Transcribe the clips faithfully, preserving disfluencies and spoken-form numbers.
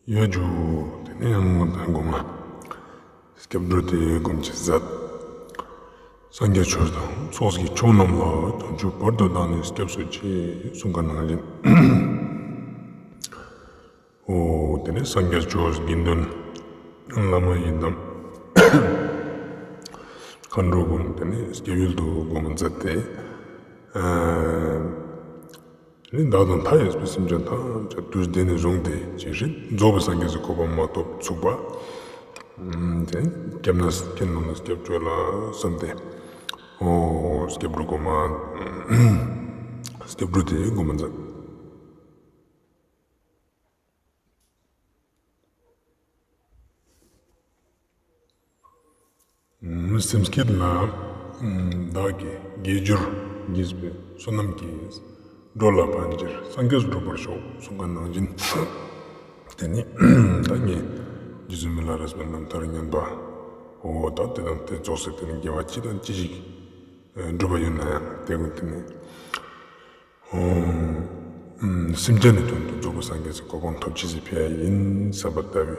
ཡ་ཇུ། དེ་ནས་ཡང་ད་གོ་མ་སྐྱབས་འགྲོ་དེ་སྒོམ་ཅེས་མཛད། སངས་རྒྱས་ཆོས་དང་ཚོགས་ཀྱི་མཆོག་རྣམས་ལ། དོན་བཅུ་བར་དུ་བདག་ནི་སྐྱབས་སུ་མཆི། གསུངས་པ་ནང་བཞིན། འོ་དེ་ནས་སངས་རྒྱས་ཆོས་དགེ་འདུན་བླ་མ་ཡི་དམ་མཁའ་འགྲོ་ཀུན་དེ་ནས་སྐྱབས་ཡུལ་དུ་སྒོམ་མཛད་དེ། ཨ་ནི་བདག་དང་མཐའ་ཡས་པའི་སེམས་ཅན་ཐམས་ཅད་དུས་འདི་ནས་བཟུང་སྟེ་ཇི་སྲིད་རྫོགས་པའི་སངས་རྒྱས་སི་གོ་འཕང་མ་ཐོབ་ཚུགས་པ། ཨ་དེ་སྐྱབས་གནས་ཀྱི་ནང་ལ་སྐྱབས་བཅོལ་ལ་བསམ་སྟེ། འོ་སྐྱབས་འགྲོ་གོ་མ་སྐྱབས་འགྲོ་དེ་སྒོམ་མཛད། སེམས་བསྐྱེད་ལ། བདག་གིས་དགེ་སྦྱོར་བགྱིས་པའི་བསོད་ནམས་ཀྱིས། འགྲོ་ལ་ཕན་ཕྱིར་སངས་རྒྱས་འགྲུབ་པར་ཤོག། གསུངས་པ་ནང་བཞིན། དེ་ནི་ད་ངས་རྗེ་བཙུན་མི་ལ་རས་པའི་རྣམ་ཐར་ཉན་པ། འོ་ད་དེ་དང་དེ་རྫོགས་སེ་དེ་ནི་དགེ་བ་ཅི་དང་ཅི་ཞིག་འགྲུབ་པ་ཡོད་ན་ཡང་དེ་ཀུན་དེ་ནི། སེམས་ཅན་ནི་དོན་དུ་རྫོགས་པའི་སངས་རྒྱས་སི་གོ་འཕང་ཐོབ་ཅེས་སི་ཕི་ཡ་ཡིན་བསམ་པ་ལྟ་བུའི་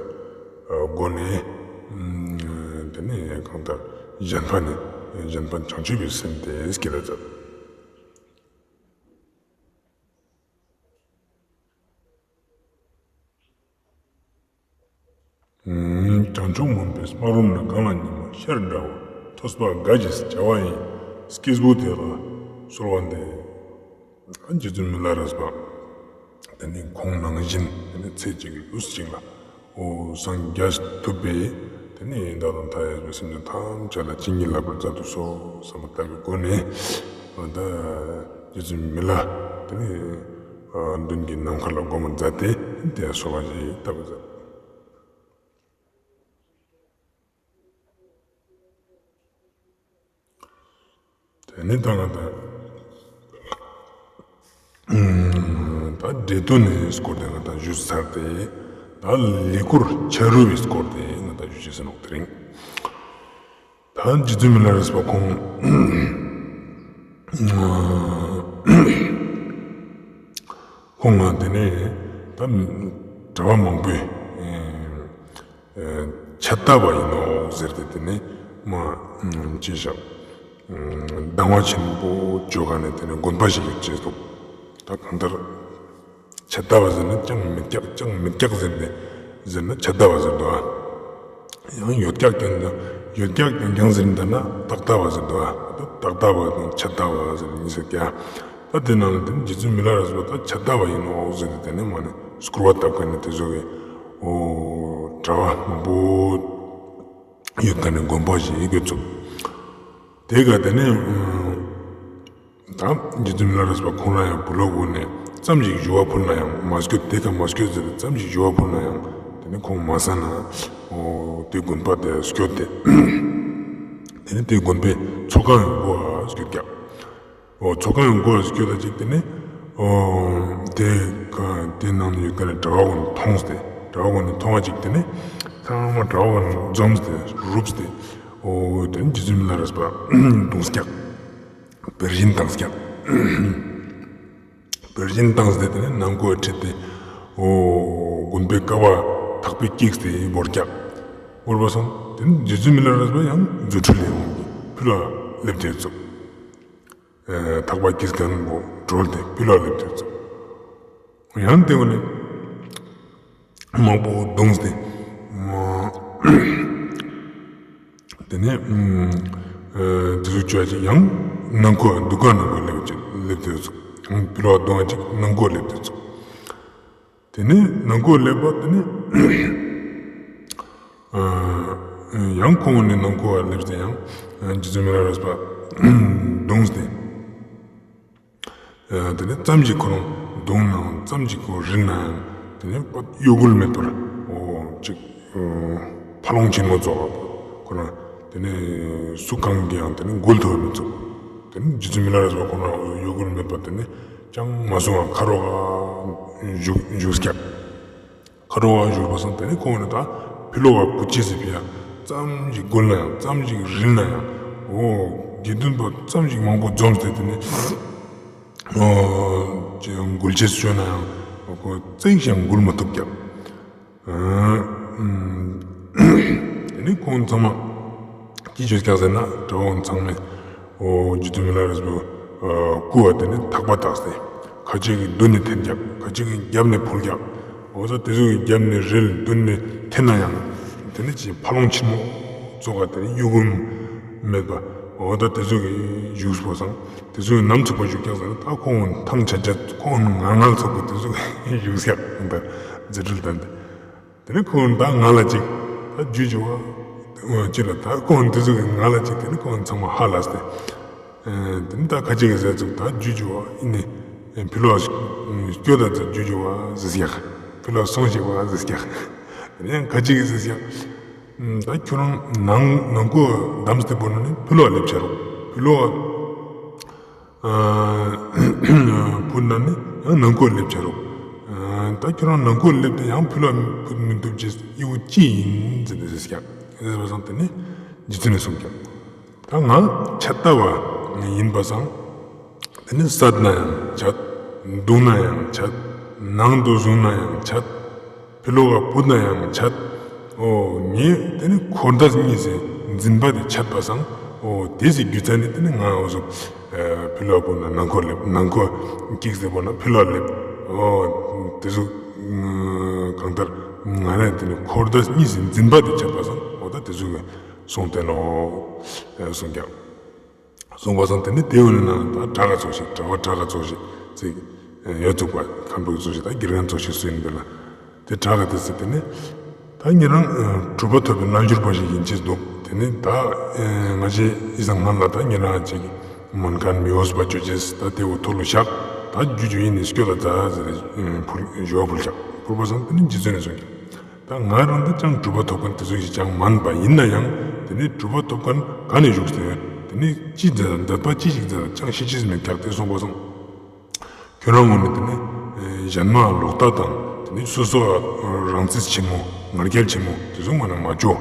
སྒོ་ནས། དེ་ནས་གང་ལྟར་གཞན་ཕན་ནི་གཞན་ཕན་བྱང་ཆུབ་པའི་སེམས་དེ་བསྐྱེད་ལ་མཛད། བྱང་ཆུབ་མུན་པའི་སྨག་རུམ་ན། གང་ལ་ཉི་མ་ཤར་འདྲ་བ། ཐོས་པ་དགའ་ཞིང་བྱ་བ་ཡི། སྐྱེས་བུ་དེ་ལ་གསོལ་བ་འདེབས། རྗེ་བཙུན་མི་ལ་རས་པ། དེ་ནི་ཁོང་ནང་བཞིན་དེ་ནི་ཚེ་གཅིག་ལུས་གཅིག་ལ། འོ་སངས་རྒྱས་ཐུབ་པའི་དེ་ནི་བདག་དང་མཐའ་ཡས་པའི་སེམས་ཅན་ཐམས་ཅད་ལ་བྱིན་གྱིས་བརླབ་པར་མཛད་དུ་གསོལ་བསམ་པ་ལྟ་བུའི་སྒོ་ནས། འོ་ད་རྗེ་བཙུན་མི་ལ་དེ་ནི་མདུན་གྱི་ནམ་མཁའ་ལ་སྒོམ་མཛད་དེ་དེ་གསོལ་བ་ཞིག་བཏབ་མཛད། དེ་ནས་ད་ང་ད་ད་འབྲས་དོན་ནི་སྐོར་དེ་ང་ད་ཞུས་ཚར་ཏེ། ད་ལས་སྐོར་ཆ་རུ་བའི་སྐོར་དེ་ང་ད་ཞུ་ཅེས་ནོག། དེ་རིང་ད་རྗེ་བཙུན་མི་ལ་རས་པ་ཁོང་ཁོང་ང་དེ་ནས་ད་གྲྭ་པ་མང་པོས་ཨ་ཨ་ཆད་ལྟ་བ་ཡིན་ནོག་ཟེར་ཏེ་དེ་ནས་མ་ཅི་ཞག་སྡང་བ་ཆེན་པོ་བཅོ་ག་ནས་དེ་ནས་དགོན་པ་ཞིག་ཡོད་ཅེས་འདུག། ད་གང་ལྟར་ཆད་ལྟ་བ་ཟེར་ན་ཅང་མེད་ཀྱག་ཅང་མེད་ཀྱག་ཟེར་ཏེ་ཟེར་ན་ཆད་ལྟ་བ་ཟེར་འདུག་ཨ། ཡང་ཡོད་ཀྱག་ཀྱང་ཡོད་ཀྱག་ཀྱང་ཀྱང་ཟེར་འདུག་ན་བརྟག་ལྟ་བ་ཟེར་འདུག་ཨ། ད་བརྟག་ལྟ་བ་དང་ཆད་ལྟ་བ་ཟེར་ཏེ་གཉིས་ཟེར་ཀྱག། ད་དེ་ནང་ལ་དེ་ནི་རྗེ་བཙུན་མི་ལ་རས་པ་ད་ཆད་ལྟ་བ་ཡིན་ནོག་ཟེར་ཏེ་དེ་ནས་མ་ནས་སྐུར་བ་བཏབ་མཁན་ནི་དེ་ཚོ་གི་འོ་གྲྭ་པ་མང་པོ་ཡོད་མཁན་ནི་དགོན་པ་ཞིག་ཡོད་ཚུགས། དེ་ག་དེ་ནས་ད་རྗེ་བཙུན་མི་ལ་རས་པ་ཁོང་རང་ཡང་བུ་སློབ་གུན་ནས་ཙམ་ཞིག་ཞུ་བ་ཕུལ་ན་ཡང་མ་སྐྱོད། དེ་ག་མ་སྐྱོད་ཟེར་ཏེ་ཙམ་ཞིག་ཞུ་བ་ཕུལ་ན་ཡང་དེ་ནས་ཁོང་མ་ཟ་ན་འོ་དེ་དགོན་པ་དེ་སྐྱོད་དེ་དེ་ནས་དེ་དགོན་པའི་ཚོགས་ཁང་ཡང་སྒོ་ཨ་སྐྱོད་ཀྱག། འོ་ཚོགས་ཁང་ཡང་སྒོ་ཨ་སྐྱོད་ད་ཅིག་དེ་ནས་འོ་དེ་ག་དེ་ནང་ནས་ཡོད་མཁན་ནི་གྲྭ་པ་གུན་མཐོང་སྟེ་གྲྭ་པ་གུན་ནས་མཐོང་བ་ཅིག་དེ་ནས་ཚང་མ་གྲྭ་པ་གུན་འཛོམས་ཏེ་རུབ་སྟེ་འོ་དེ་ནས་རྗེ་བཙུན་མི་ལ་རས་པ་བརྡུང་ཀྱག། བེར་ཤིང་བཏང་ཀྱག། བེར་ཤིང་བཏང་སྟེ་དེ་ནས་ནང་སྒོ་ཁྲིད་དེ་འོ་དགོན་པའི་ཀ་བ་ཐག་པས་བཀྱིགས་ཏེ་བོར་ཀྱག། བོར་བ་སང་དེ་ནས་རྗེ་བཙུན་མི་ལ་རས་པ་ཡང་རྫུ་འཕྲུལ་ལས་འོང་གི་ཕི་ལ་སླེབས་ཏེ་ཚུགས། ཨ་ཐག་པ་བཀྱིགས་མཁན་བོ་གྲོལ་ཏེ་ཕི་ལ་སླེབས་ཏེ་ཚུགས། ཡང་དེ་བོ་ནས་མང་པོ་བརྡུངས་ཏེ་མ་དེ་ནས་ཨ་དེ་ཟུག་བཅོ་ཅིག་ཡང་ནང་ཁོ་འདུ་ཁང་ནང་ཁོ་སླེབས་ཅིག་སླེབས་ཏེ་ཚུགས། ཕི་ལ་བརྡུངས་ཅིག་ནང་ཁོ་སླེབས་ཏེ་ཚུགས། དེ་ནས་ནང་ཁོ་སླེབས་པ་དེ་ནས་ཨ་ཡང་ཁོང་ནི་ནང་ཁོ་སླེབས་ཏེ་ཡང་རྗེ་བཙུན་མི་ལ་རས་པ་བརྡུངས་ཏེ། ཨ་དེ་ནས་ཙམ་ཞིག་ཁོ་རང་བརྡུངས་ནའང་ཙམ་ཞིག་ཁོ་རིལ་ནའང་དེ་ནས་ཕར་གཡོ་འགུལ་མེད་པར་འོ་ཅིག་ཨ་ཕ་ལོང་ཆེན་མོ་ཙོགས་ཁོ་རང་དེ་ནས་སུ་གང་གིས་ཡང་དེ་ནས་འགུལ་ཐུབ་མི་ཚུགས། དེ་ནས་རྗེ་བཙུན་མི་ལ་རས་པ་ཁོ་རང་འོ་གཡོ་འགུལ་མེད་པར་དེ་ནས་ཅང་མ་སོང་བ་ཁ་རོག་ག་བཞུགས་བཞུགས་ཀྱག། ཁ་རོག་ག་བཞུགས་པ་སང་དེ་ནས་ཁོང་ནི་ད་ཕི་ལོག་ག་བུ་ཅེས་སི་ཕི་ཡ་ཙམ་ཞིག་འགུལ་ན་ཡང་ཙམ་ཞིག་རིལ་ན་ཡང་འོ་དགེ་འདུན་པ་ཙམ་ཞིག་མང་པོ་འཛོམས་ཏེ་དེ་ནས་འོ་ཅི་འགུལ་ཅེས་བཅོས་ན་ཡང་ཁོ་ཙིག་ཞིག་འགུལ་མ་ཐུབ་ཀྱག། དེ་ནི་ཁོང་ཚང་མ་ཅི་བཅོས་ཀྱག་ཟེར་ན་གྲྭ་པ་ཚང་མས་འོ་རྗེ་བཙུན་མི་ལ་རས་པའི་སྐུ་བ་དེ་ནི་ཐག་པ་བཏགས་ཏེ་ཁ་ཅིག་གི་མདུན་ནས་འཐེན་ཀྱག་ཁ་ཅིག་གི་རྒྱབ་ནས་ཕུལ་ཀྱག་འོ་ད་དེ་ཚོ་གི་རྒྱབ་ནས་རལ་མདུན་ནས་འཐེན་ན་ཡང་དེ་ནི་ཅི་ཕ་ལོང་ཆེན་མོ་ཙོགས་ཀ་དེ་ནི་གཡུག་གུམ་མེད་པ་འོ་ད་དེ་ཚོ་གི་བཞུགས་པ་སང་དེ་ཚོ་གི་ནམ་ཚུགས་པ་བཞུགས་ཀྱག་ཟེར་ན་ད་ཁོང་ཐང་ཆད་ཆད་ཁོང་ངར་ངར་ཚུགས་པ་དེ་ཚོ་གི་བཞུགས་ཀྱག་ད་རྫུ་འཕྲུལ་དང་དེ། དེ་ནི་ཁོང་ད་ང་ལ་ཅིག་ད་རྒྱུ་རྒྱུ་བ་ཅི་ལ་ད་ཁོང་དེ་ཚོ་གི་ང་ལ་ཅིག་དེ་ནི་ཁོང་ཚང་མ་ཧ་ལས་ཏེ། དེ་ནི་ད་ཁ་ཅིག་གི་ཟེར་ཚུགས་ད་རྒྱུ་རྒྱུ་བ་ཨིན་ནི་ཕི་ལོག་སྐྱོད་ད་ཚུགས་རྒྱུ་རྒྱུ་བ་ཟེར་ཀྱག་ཕི་ལོག་སོང་ཞིག་བ་ཟེར་ཀྱག་དེ་ནི་ཡང་ཁ་ཅིག་གི་ཟེར་ཀྱག་ད་ཁྱོད་རང་ནང་ནང་ཁོ་བདམས་ཏེ་བོར་ན་ནི་ཕི་ལོག་སླེབས་ཆ་རུག་ཕི་ལོག་ཕུལ་ན་ནི་ཡང་ནང་ཁོ་སླེབས་ཆ་རུག་ད་ཁྱོད་རང་ནང་ཁོ་སླེབས་ཏེ་ཡང་ཕི་ལོག་ཕུལ་མི་ཐུབ་ཅེས་ཡིན་ཅི་ཡིན་ཟེར་ཏེ་ཟེར་ཀྱག་ཟེར་བ་སང་དེ་ནི་རྗེ་བཙུན་ནི་གསུངས་ཀྱག་ད་ང་ཆད་ལྟ་བ་ཡིན་པ་སང་དེ་ནི་བསད་ན་ཡང་ཆད། བརྡུང་ན་ཡང་ཆད། ནང་དུ་བཟུང་ན་ཡང་ཆད། ཕི་ལོག་ག་བུད་ན་ཡང་ཆད། འོ་ངས་དེ་ནི་འཁོར་འདས་གཉིས་སི་འཛིན་པ་དེ་ཆད་པ་སང་འོ་དེ་སི་རྒྱུ་མཚན་ནི་དེ་ནི་ང་འོ་ཟུག་ཕི་ལོག་བུད་ན་ནང་འཁོར་སླེབས། ནང་འཁོར་ཀྱིག་སི་བུད་ན་ཕི་ལོག་སླེབས། འོ་དེ་ཟུག་གང་ལྟར་ང་རང་དེ་ནི་འཁོར་འདས་གཉིས་སི་འཛིན་པ་དེ་ཆད་པ་སང་འོ་ད་དེ་ཟུག་གི་གསུངས་ཏེ་ནོག་གསུངས་ཀྱག་གསུངས་པ་སང་དེ་ནི་དེ་འོ་ན་ད་གྲྭ་ག་ཚོགས་ཤིག་གྲྭ་པ་གྲྭ་ག་ཚོགས་ཤིག་ཅིག་ཡོད་ཚུགས་པ་མཁན་པོ་ཚོགས་ཤིག་ད་དགེ་རྒན་ཚོགས་ཤིག་སུ་ཡིན་པས་ལ་དེ་གྲྭ་ག་དེ་ཟེར་དེ་ནི་ད་ཉེ་རང་གྲུབ་པ་ཐོབ་པའི་རྣལ་འབྱོར་པ་ཞིག་ཡིན་ཅེས་འདུག་དེ་ནི་ད་ང་ཞེས་ཡིད་བཟང་ངན་ལ་ད་ཉེ་རང་ཅིག་མོན་མཁན་མི་འོས་པ་ཅོ་ཅེས་ད་དེ་འོ་ཐོག་ལ་བཞག་ད་རྒྱུ་རྒྱུ་ཡིན་ནི་སྐྱོ་ད་ད་ཟེར་ཕུལ་ཞོ་ཕུལ་ཀྱག་ཕུལ་པ་སང་དེ་ནི་རྗེ་བཙུན་ནི་གསུངས་ཀྱག་ད་ང་རང་ད་ཅང་གྲུབ་པ་ཐོབ་མཁན་དེ་ཚོ་ཞིག་ཅང་མན་པ་ཡིན་ན་ཡང་དེ་ནི་གྲུབ་པ་ཐོབ་མཁན་ག་ནས་བཞུགས་ཏེ་ཡོད། དེ་ནི་ཅི་མཛད་མཛད་པ་ཅི་ཞིག་མཛད་ཅང་ཤེས་ཅེས་མེད་ཀྱག་དེ་གསུངས་པ་སང་ཁྱོད་རང་ངོ་ནས་དེ་ནི་གཞན་མ་ལོག་ལྟ་དང་དེ་ནི་སོ་སོ་རང་རྩིས་ཆེན་མོ་ང་རྒྱལ་ཆེན་མོ་དེ་ཚོ་ངོ་ནས་མ་ཅོ།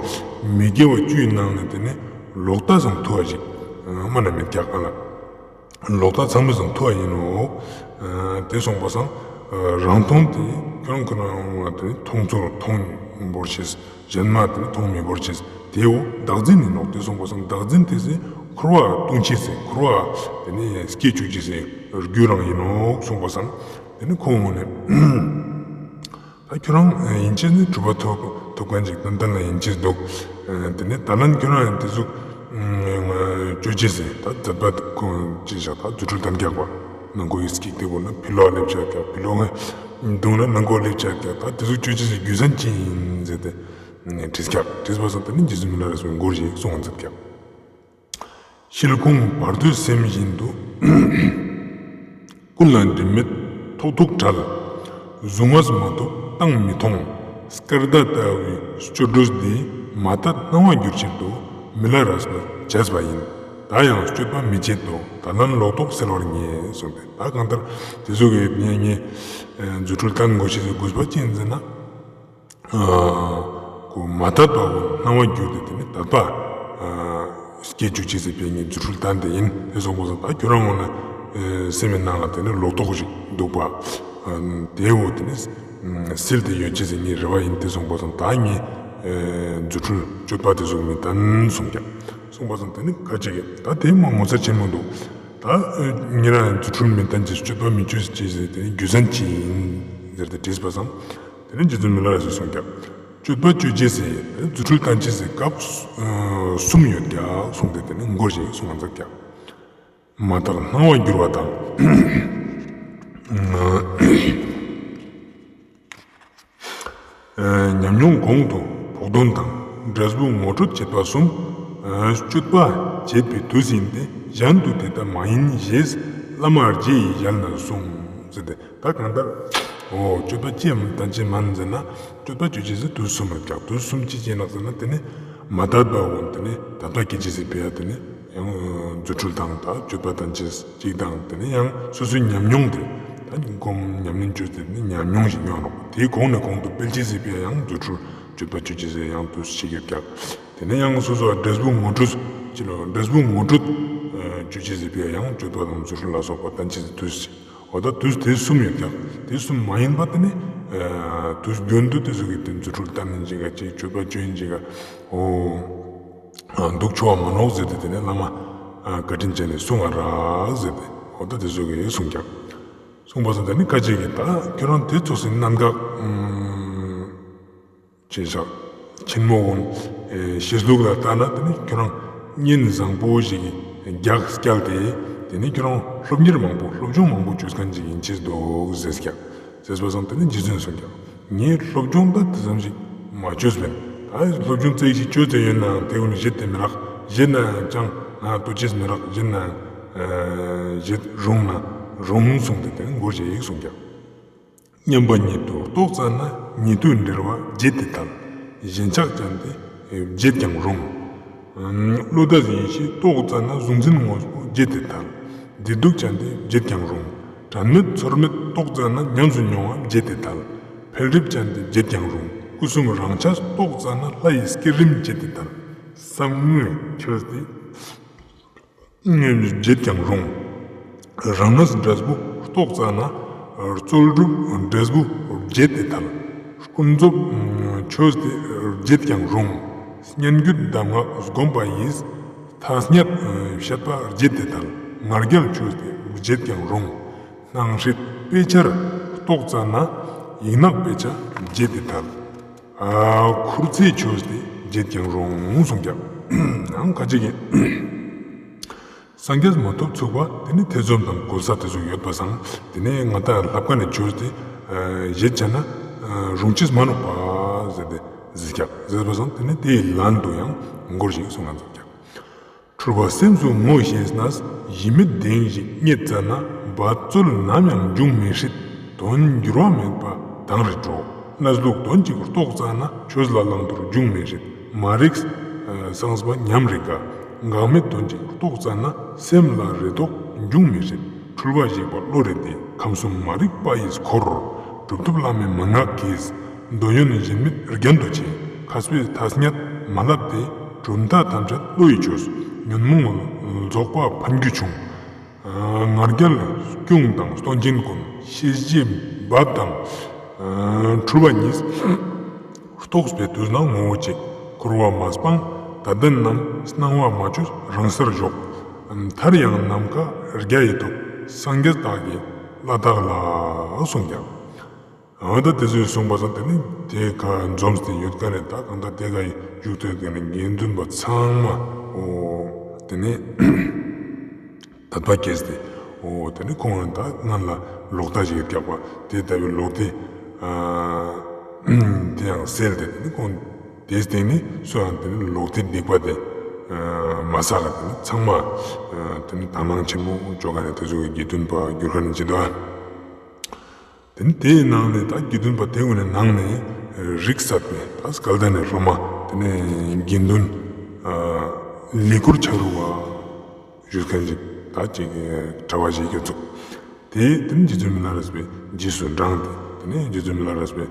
མི་དགེ་བ་བཅུའི་ནང་ནས་དེ་ནི་ལོག་ལྟ་ཙམ་ཐུ་བ་ཞིག་མ་ན་མེད་ཀྱག་ཨ་ལ། ལོག་ལྟ་ཚང་མའི་སང་ཐུ་བ་ཡིན་ནོག་དེ་གསུངས་པ་སང་རང་མཐོང་དེ་ཁྱོད་རང་ཁོ་རང་ལ་དེ་མཐོང་ཚོར་མཐོང་བོར་ཤེས། གཞན་མ་དེ་མཐོང་མི་བོར་ཤེས་དེའོ་བདག་འཛིན་ཡིན་ནོག་དེ་གསུངས་པ་སང་བདག་འཛིན་དེ་སི་འཁོར་བ་ལྟུང་ཅེས་སི་འཁོར་བ་དེ་ནི་སྐྱེ་བཅུག་ཅེས་སི་རྒྱུ་རང་ཡིན་ནོག་གསུངས་པ་སང་དེ་ནི་ཁོང་ངོ་ནས། ད་ཁྱོད་རང་ཡིན་ཅེས་ནི་གྲུབ་པ་ཐོབ་ཐོབ་མཁན་ཅིག་ཏན་ཏན་ལ་ཡིན་ཅེས་འདུག་དེ་ནི་ད་ལན་ཁྱོད་རང་ཡང་དེ་ཟུག་ཅོ་ཅེས་ཟེར་ད་མཛད་པ་ཁོང་ཅི་བཞག་ད་རྫུ་འཕྲུལ་ལྡན་རྒྱག་པ་ནང་ཁོ་ཡིས་ཀྱིག་དེ་བོ་ན་ཕི་ལོག་སླེབས་ཆ་རྒྱག་ཕི་ལོག་ང་འདུག་ན་ནང་ཁོ་སླེབས་ཆ་རྒྱག་ད་དེ་ཟུག་ཅོ་ཅེས་ཟེར་རྒྱུ་མཚན་ཅི་ཡིན་ཟེར་ཏེ་དྲིས་རྒྱག་དྲིས་པ་སང་དེ་ནི་རྗེ་བཙུན་མི་ལ་རས་པས་མགུར་ཞིག་གསུང་བ་མཛད་རྒྱག་ཤེལ་གོང་བར་དོའི་སེམས་བཞིན་དུ། ཀུན་ལ་སྒྲིབ་མེད་ཐོགས་རྡུགས་བྲལ། གཟུང་བས་མ་ཐོབ་བཏང་མི་མཐོང་། སྐར་མདའ་ལྟ་བུའི་སྐྱོ་གྲོས་འདི། མ་དད་སྣང་བ་བསྒྱུར་ཕྱིར་དུ། མི་ལ་རས་པས་བྱས་པ་ཡིན། ད་ཡང་སྤྱོད་པ་མི་བྱེད་དོ། ད་ལན་ལོག་རྟོག་སེལ་བར་ངེས། གསུངས་ཏེ་ད་གང་ལྟར་དེ་ཚོ་གི་ངས་ངས་རྫུ་འཕྲུལ་བསྟན་དགོས་ཤེས་སི་དགོས་པ་ཅི་ཡིན་ཟེར་ན། ཨ་ཁོ་མ་དད་པ་བོ་སྣང་བ་བསྒྱུར་ཏེ་དེ་ནི་དད་པ་ཨ་སྐྱེ་བཅུག་ཅེས་སི་ཕིའ་ངས་རྫུ་འཕྲུལ་བསྟན་ཏེ་ཡིན། དེ་གསུངས་པ་སང་ད་ཁྱོད་རང་ངོ་ནས་ཨ་སེམས་སི་ནང་ལ་དེ་ནི་ལོག་རྟོག་ཞིག་འདུག་པ། ཨ་དེ་བོ་དེ་ནི་ཨ་སེལ་ཏེ་ཡོད་ཅེས་སི་ངའི་རེ་བ་ཡིན། དེ་གསུངས་པ་སང་ད་ངས་ཨ་རྫུ་འཕྲུལ་སྤྱོད་པ་དེ་ཟུག་མི་བསྟན་གསུངས་ཀྱག་གསུངས་པ་སང་དེ་ནི་ཁ་ཅིག་གིས་ད་དེ་མ་ངོ་མཚར་ཆེན་མོ་འདུག་ད་ཨ་ཉེ་རང་རྫུ་འཕྲུལ་མི་བསྟན་ཅེས་སྤྱོད་པ་མི་སྤྱོད་ཅེས་སི་དེ་ནི་རྒྱུ་མཚན་ཅི་ཡིན་ཟེར་ཏེ་དྲིས་པ་སང་། དེ་ནས་རྗེ་བཙུན་མི་ལ་རས་པས་གསུངས་ཀྱག་སྤྱོད་པ་སྤྱོད་ཅེས་སི་རྫུ་འཕྲུལ་བསྟན་ཅེས་སི་སྐབས་གསུམ་ཡོད་ཀྱག་གསུངས་ཏེ་དེ་ནི་མགུར་ཞིག་གསུང་བ་མཛད་ཀྱག་མ་དད་སྣང་བ་བསྒྱུར་བ་དང་། ཉམས་མྱོང་གོང་དུ་བོགས་འདོན་དང་། འབྲས་བུ་ངོ་སྤྲོད་བྱེད་པ་གསུམ། སྤྱོད་པ་བྱེད་པའི་དུས་ཡིན་ཏེ། གཞན་དུ་དེ་ལྟ་མ་ཡིན་ཞེས། བླ་མ་རྗེ་ཡི་ཞལ་ནས་གསུངས། ཟེར་ཏེ། ད་གང་ལྟར། འོ་སྤྱོད་པ་ཅི་ཡང་བསྟན་ཅེས་མན་ཟེར་ན། སྤྱོད་པ་སྤྱོད་ཅེས་སི་དུས་གསུམ་ཡོད་ཀྱག་དུས་གསུམ་ཅི་ཅི་ནོག་ཟེར་ན་དེ་ནི་མ་དད་པ་བོ་དེ་ནི་དད་པ་སྐྱེ་ཅེས་སི་ཕིའ་དེ་ནི་ཡང་རྫུ་འཕྲུལ་དང་ད་སྤྱོད་པ་བསྟན་ཅེས་ཅིག་དང་དེ་ནི་ཡང་སོ་སོའི་ཉམས་མྱོང་དེ་ད་སྒོམ་ཉམས་ལེན་བཅོས་ཏེ་ནི་ཉམས་མྱོང་ཞིག་མྱོང་ནོག་དེའི་གོང་ནས་གོང་དུ་སྤེལ་ཅེས་སི་ཕིའ་ཡང་རྫུ་འཕྲུལ་སྤྱོད་པ་སྤྱོད་ཅེས་སི་ཡང་དུས་ཤིག་ཡོད་ཀྱག་དེ་ནི་ཡང་སོ་སོ་འབྲས་བུ་ངོ་སྤྲོད་ཅི་ལོ་འབྲས་བུ་ངོ་སྤྲོད་སྤྱོད་ཅེས་སི་ཕིའ་ཡང་སྤྱོད་པ་དང་རྫུ་འཕྲུལ་ལ་སོགས་པ་བསྟན་ཅེས་སི་དུས་ཤིག་འོ་ད་དུས་དེ་གསུམ་ཡོད་ཀྱག་དེ་གསུམ་མ་ཡིན་པ་དེ་ནི་ དུས་རྒྱུན་དུ་དེ་ཙོགས་སི་དེ་རྫུ་འཕྲུལ་སྟན་ནི་ཅིག་ག་ཅིག་མཆོད་པ་བཅོ་ཡིན་ཅིག་ག་འོ་འདུག་ཆོག་མ་ནོག་ཟེར་ཏེ་དེ་ནས་བླ་མ་བཀའ་དྲིན་ཅན་ནི་གསུང་ང་རག་ཟེར་ཏེ་འོ་ད་དེ་ཙོགས་སི་གསུངས་ཀྱག་གསུངས་པ་སང་དེ་ནི་ཁ་ཅིག་གི་ད་ཁྱོད་རང་དེ་ཙོགས་སི་གནད་འགག་ཅེས་བཞག་ཆེན་མོ་གུན་ཤེས་ལུགས་ལ་ལྟ་ན་དེ་ནི་ཁྱོད་རང་གཉེན་བཟང་པོ་ཞིག་གི་རྒྱགས་སྐྱལ་ཏེ་དེ་ནི་ཁྱོད་རང་སློབ་གཉེར་མང་པོ་སློབ་སྦྱོང་མང་པོ་བཅོས་མཁན་ཅིག་ཡིན་ཅེས་འདུག་ཟེར་ཀྱག་ཟེར་བ་སང་དེ་ནི་རྗེ་བཙུན་གསུངས་ཀྱག་ངས་སློབ་སྦྱོང་ད་དེ་ཙམ་ཞིག་མ་བཅོས་པས། ད་སློབ་སྦྱོང་ཙེ་ཞིག་བཅོས་ཏེ་ཡོད་ནའང་དེ་གུན་བཞེད་དེ་མི་རག་བཞེད་ནའང་ཅང་ང་ལྟོ་ཅེས་མི་རག་བཞེད་ནའང་བཞེད་རུང་ན་རུང་གསུངས་ཏེ་དེ་ནི་མགོ་བཞེས་ཡིག་གསུངས་ཀྱག་མཉམ་པ་ཉིད་དུ་རྟོགས་ཙ་ན་ཉེ་དུའི་འབྲེལ་བ་བརྗེད་དེ་ཐལ། ཞེན་ཆགས་ཅན་ཏེ་བརྗེད་ཀྱང་རུང་། བློ་འདས་ཡེ་ཤེས་རྟོགས་ཙ་ན་གཟུང་འཛིན་དངོས་པོ་བརྗེད་དེ་ཐལ། བདེ་སྡུག་ཅན་ཏེ་བརྗེད་ཀྱང་རུང་། དྲན་མེད་ཚོར་མེད་རྟོགས་ཙ་ན་ཉམས་སུ་མྱོང་བ་བརྗེད་དེ་ཐལ། འཕེལ་འགྲིབ་ཅན་ཏེ་བརྗེད་ཀྱང་རུང་། སྐུ་གསུམ་རང་ཆས་རྟོགས་ཙ་ན་ལྷ་ཡི་སྐྱེད་རིམ་བརྗེད་དེ་ཐལ། བསམ་དངོས་ཆོས་ཏེ་བརྗེད་ཀྱང་རུང་། རང་གནས་འབྲས་བུ་རྟོགས་ཙ་ན་རྩོལ་སྒྲུབ་འབྲས་བུ་བརྗེད་དེ་ཐལ། ཀུན་རྫོབ་ཆོས་ཏེ་བརྗེད་ཀྱང་རུང་། སྙན་བརྒྱུད་གདམས་ངག་བསྒོམ་པ་ཡིས། ཐ་སྙད་བཤད་པ་བརྗེད་དེ་ཐལ། ང་རྒྱལ་ཆོས་ཏེ་བརྗེད་ཀྱང་རུང་། སྣང་སྲིད་དཔེ་ཆར་རྟོགས་ཙ་ན། ཡིག་ནག་དཔེ་ཆ་བརྗེད་དེ་ཐལ། ཨ་ཁུར་ཚེ་ཆོས་ཏེ་བརྗེད་ཀྱང་རུང་གསུངས་ཀྱག་ནང་ཁ་ཅིག་གི་སངས་རྒྱས་མ་ཐོབ་ཚུག་པ་དེ་ནི་ཐེ་ཚོམ་དང་གོལ་ས་དེ་ཚོ་ཡོད་པ་སང་དེ་ནི་ང་ད་ལྷབ་ཀ་ནས་ཆོས་ཏེ་བརྗེད་ཆ་ན་རུང་ཅེས་མ་ནོག་པ་ཟེར་ཏེ་ཟེར་ཀྱག་ཟེར་བ་སང་དེ་ནི་དེའི་ལན་དུ་ཡང་མགོར་ཞིག་གསུངས་ན་མཛད་ཀྱག་འཁྲུལ་པ་སེམས་སུ་ངོ་ཤེས་ནས། གཞི་མེད་བདེན་ཞིག་རྙེད་ཙ་ན། འབད་རྩོལ་ནམ་ཡང་འབྱུང་མི་སྲིད། དོན་འགྱུར་བ་མེད་པ་དང་རེ་འགྲོ། གནས་ལུགས་དོན་གཅིག་རྟོགས་ཙ་ན། ཆོས་ལ་བླང་དོར་འབྱུང་མི་སྲིད། མ་རིག་སངས་པ་ཉམས་རེ་དགའ། འགག་མེད་དོན་གཅིག་རྟོགས་ཙ་ན། སེམས་ལ་རེ་དོགས་འབྱུང་མི་སྲིད། འཁྲུལ་པ་ཞིག་པ་བློ་རེ་བདེ། ཁམས་གསུམ་མ་རིག་པ་ཡིས་འཁོར། གྲུབ་ཐོབ་བླ་མའི་མན་ངག་གིས། འདོད་ཡོན་གཞན་མེད་རྒྱན་དུ་ཆེ། མཁས་པའི་ཐ་སྙད་མ་བསླབས་ཏེ། གྲུབ་མཐའ་ཐམས་ཅད་བློ་ཡིས་ཆོས། ཉོན་མོངས་རྫོགས་པ་ཕན་རྒྱུ་ཆུང་། ང་རྒྱལ་སྐྱོང་དང་སྟོན་ཆེན་ཀུན། ཤེས་བྱའི་བབ་དང་འཁྲུལ་པ་གཉིས། རྟོགས་པའི་དུས་ན་ངོ་བོ་གཅིག་འཁོར་བ་མ་སྤངས་དད་ལྡན་རྣམས། སྣང་བ་མ་བཅོས་རང་སར་ཞོག་མཐར་ཡང་ནམ་མཁའ་རྒྱ་ཡི་ཐོག་སངས་རྒྱས་བདག་གི་བླ་དྭགས་ལ་གསུངས་ཀྱག་འོ་ད་དེ་ཚོས་གསུངས་པ་སང་དེ་ནི་དེ་ཁ་འཛོམས་ཏེ་ཡོད་ཀ་ནས་ད་གང་ལྟར་དེ་ཁ་བཞུགས་ཏེ་ཡོད་ཀ་ནས་དགེ་འདུན་པ་ཚང་མ་འོ་དེ་ནི་དད་པ་སྐྱེས་ཏེ་འོ་དེ་ནི་ཁོང་ད་ང་ལ་ལོག་ལྟ་ཞིག་རྒྱག་པ་དེ་ལྟ་བུའི་ལོག་ལྟ་དེ་ཡང་སེལ་ཏེ་དེ་ནི་ཁོང་དེའི་སྟེང་ནས་སུ་ཡང་དེ་ནི་ལོག་ལྟའི་སྡིག་པ་དེ་མ་བསགས་ལ་དེ་ནི་ཚང་མ་དེ་ནི་དག་སྣང་ཆེན་པོ་ཅོ་ཀ་ནས་དེ་ཚོ་གི་དགེ་འདུན་པ་གྱུར་ཀ་ནས་ཅི་ད། དེ་ནི་དེའི་ནང་ནས་ད་དགེ་འདུན་པ་དེ་ཀུན་ནི་ནང་ནས་རིགས་གསར་པའི་ད་སྐལ་ལྡན་ནི་སློབ་མ་དེ་ནས་དགེ་འདུན་ལས་འཁོར་ཆ་རུ་བ་ཞུ་མཁན་ཅིག་ད་ཅིག་གྲྭ་པ་ཞིག་གི་ཚུགས་དེ་དེ་ནི་རྗེ་བཙུན་མི་ལ་རས་པའི་རྗེས་སུ་འབྲངས་ཏེ་དེ་ནས་རྗེ་བཙུན་མི་ལ་རས་པའི་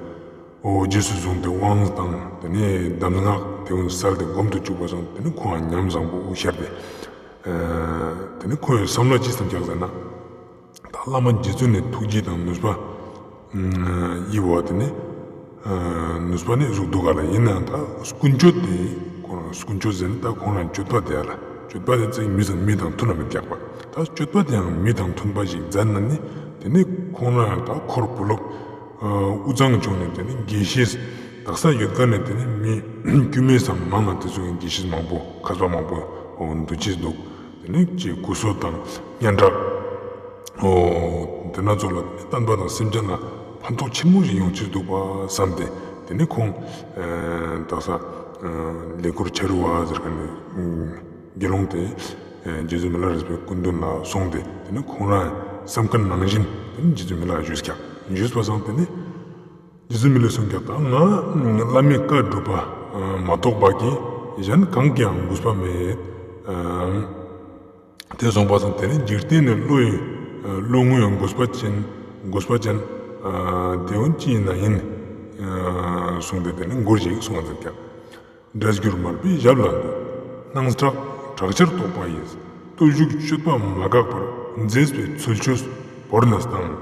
འོ་རྗེས་སུ་བཟུང་སྟེ་དབང་དང་དེ་ནས་གདམས་ངག་དེ་ཀུན་སལ་ཏེ་སྒོམ་དུ་བཅུག་པ་སང་དེ་ནི་ཁོང་ཉམས་བཟང་པོ་ཤར་ཏེ་དེ་ནི་ཁོང་བསམ་བློ་ཅི་བསམ་ཀྱག་ཟེར་ན། ད་བླ་མ་རྗེ་བཙུན་ནི་ཐུགས་རྗེ་དང་ནུས་པ་ཡི་བ་དེ་ནི་ནུས་པ་ནི་ཟུག་འདུག་ག་ལ་ཡིན་ནའང་ད་ཀུན་སྤྱོད་དེ་ཁོང་ཀུན་སྤྱོད་ཟེར་ན་ད་ཁོང་རང་སྤྱོད་པ་དེ་ཡ་ལ་སྤྱོད་པ་དེ་ཙིག་མི་ཙམ་མི་དང་མཐུན་ན་མི་རྒྱག་པ་ད་སྤྱོད་པ་དེ་ཡང་མི་དང་མཐུན་པ་ཞིག་མཛད་ན་ནི་དེ་ནི་ཁོང་རང་ད་འཁོར་བུ་སློབ་དབུས་གཙང་ཕྱོགས་ནས་དེ་ནི་དགེ་བཤེས་དག་ས་ཡོད་ཀ་ནས་དེ་ནི་མི་དཀྱུས་མའི་སང་མང་ང་དེ་ཚོ་ཡང་དགེ་བཤེས་མང་པོ་མཁས་པ་མང་པོ་འདུ་ཅེས་འདུག་དེ་ནས་ཅིག་སྐུ་གསོལ་དང་སྙན་གྲགས། འོ་དེ་ན་ཚོ་ལ་བསྟན་པ་དང་སེམས་ཅན་ལ་ཕན་ཐོགས་ཆེན་མོ་ཞིག་ཡོང་ཅེས་འདུག་པ་བསམ་སྟེ་དེ་ནས་ཁོང་དག་ས་ལས་འཁོར་ཆ་རུ་བ་ཟེར་མཁན་ནི་དགེ་སློང་དེ་རྗེ་བཙུན་མི་ལ་རས་པའི་སྐུ་མདུན་ལ་སོང་སྟེ་དེ་ནས་ཁོང་རང་བསམ་མཁན་ནང་བཞིན་དེ་ནས་རྗེ་བཙུན་མི་ལ་ཞུས་ཀྱག་ཞུས་པ་སང་དེ་ནས། རྗེ་བཙུན་མི་ལས་གསུངས་ཀྱག་ད་ང་བླ་མའི་བཀའ་སྒྲུབ་པ་མ་གཏོགས་པ་གི་གཞན་གང་གིའང་གུས་པ་མེད། དེ་སོང་པ་སང་དེ་ནི་འཇིག་རྟེན་ནི་བློ་ཡི་བློ་ངོ་ཡང་གུས་པ་ཅན་གུས་པ་ཅན་དེ་འོན་ཅི་ཡིན་ན་ཡིན་གསུངས་ཏེ་དེ་ནི་མགུར་ཞིག་གསུངས་ཟེར་ཀྱག་འདྲ་སྐྱུར་མར་པའི་ཞབས་ལ་འདུད། སྣང་གྲགས་གྲགས་ཆེར་རྟོག་པ་ཡིས། བརྟུལ་ཞུགས་སྤྱོད་པ་མ་འགགས་པར། མཛེས་པའི་ཚུལ་འཆོས་བོར་ནས་དང་།